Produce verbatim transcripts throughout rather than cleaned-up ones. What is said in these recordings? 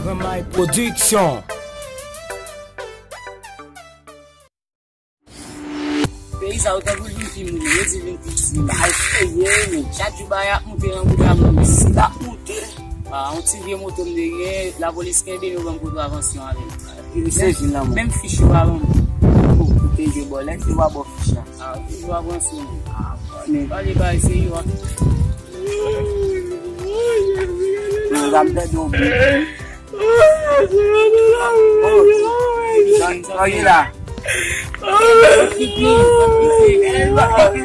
Granmay Production. Peyi sa yo tankou vin pi moun, yo di vin pi ti, al serye, men chak jou bagay ap moute nan bouda moun, si l ap moute. Ah, yon ti vye moto m te gen, lapolis kenbe m, yo ban m kontravansyon avè l. Li sezi nan men. Menm fich yo pa ban m. Ou te jwe bòlèt, yo pa ba w fich la. Ah, ou toujou ap pran sou mwen. Ah, men. Pale bay serye, wa. Mwen ap tande w byen. Oh, sa gen la.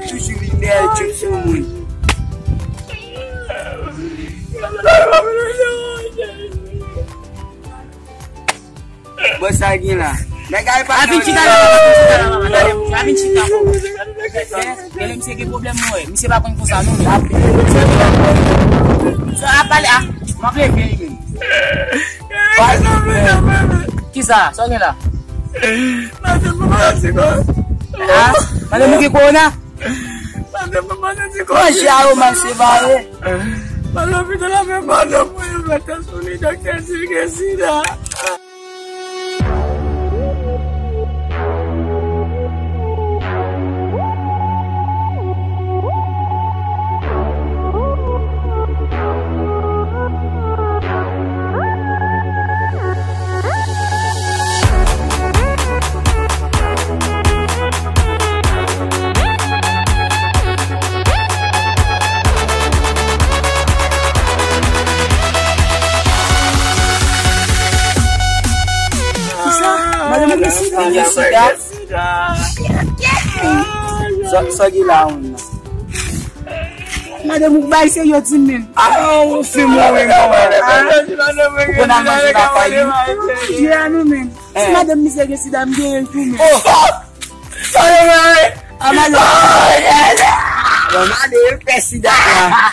Toujou li bèl, tchoup sou moun. Bon, sa gen la. Nèg a pa vin chita la, pa vin chita la, mama. Tande, pa vin chita ankò. Gen lè misye gen pwoblèm, mwen. Misye pa konn konsa, non, men. Sa ap pale, ah. M ap leve li, men. Kisa? Sa w gen la? Madanm mwen malad, se kò. Ah? Madanm ou gen kowona? Madanm mwen malad, se kò. Manje a yo mal separe. Mwen lopital avèk madanm mwen, yo fè tès pou li, doktè di l gen sida. Kisa? Madanm ou gen sida? Gen sida. Sa, sa gen la, moun nan? Madanm ou bay serye di m menm. Ah, ou fi mouri, mwen. Ou konn al manje lakay li? Jwe a nou menm. Si madanm misye gen sida, m genyen l tou menm. Oh! Sa yo mare. Ah, madanm. Bon, madanm pè sida la.